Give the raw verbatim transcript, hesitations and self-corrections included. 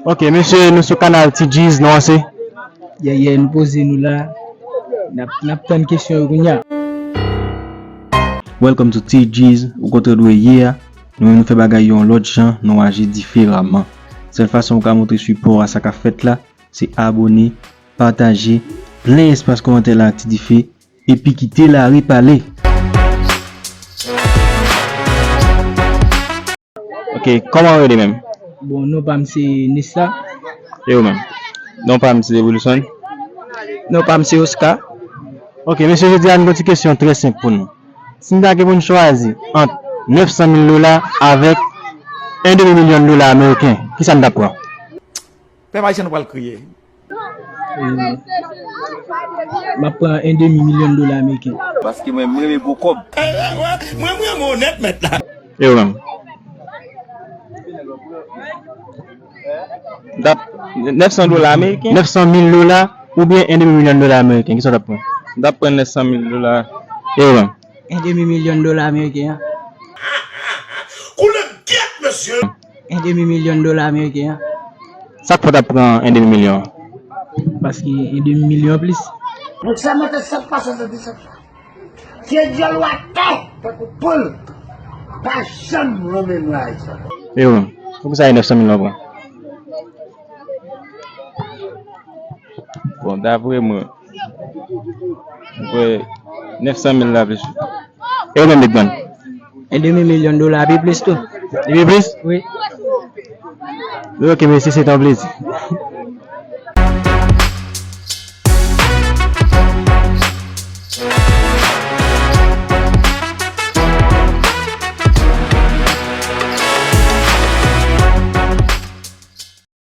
Ok, mesye, nou sou kanal T G's, nou anse. Yeah, yeah, nou poze nou la. N ap, n ap tann kesyon yo kounye a. Welcome to T G's, ou kote w dwe ye a. Nou menm nou fè bagay yo yon lòt jan, nou aji diferaman. Sèl fason ou ka montre sipò a sa k ap fèt la, se abone, pataje, plen espas kòmantè la ak ti dife, epi kite lari pale. Ok, kòman w rele menm? Bon, non pa m se Nesta. E ou menm? Non pa m se Wilson. Non pa m se Oscar. Ok, mesye, jodi a, nou gen yon ti kesyon trè senp pou nou. Si n ta gen pou n chwazi ant nèf san mil dola avèk en demi milyon dola ameriken, kisa n t ap pran? Pèp ayisyen nou pral kriye. M ap pran en demi milyon dola ameriken. Paske mwen, m renmen gwo kòb. Mwen, mwen, mwen onèt mèt la. E ou menm? Dat nèf san dola ameriken. Nèf san mil dola oubyen en demi milyon dola ameriken, kisa w t ap pran? M t ap pran nèf san mil dola. E ou menm? En demi milyon dola ameriken an. Koulè gèt, mesye! En demi milyon dola ameriken an. Sa k fè w t ap pran en demi milyon? Paske en demi milyon plis. Mwen sèlman te sèt pa swasanndisèt la. Fye dyòl w atè, tankou poul. Pa janm lonmen mwen Ayiti ankò. E ou menm? Poukisa e nèf san mil la w pran? Bon, dapre mwen, mwen kwè nèf san mil la plis. E ou menm, Big Man? En demi milyon dola, pi plis tou. Li pi plis? Wi. Ok, mesye, se te yon plezi.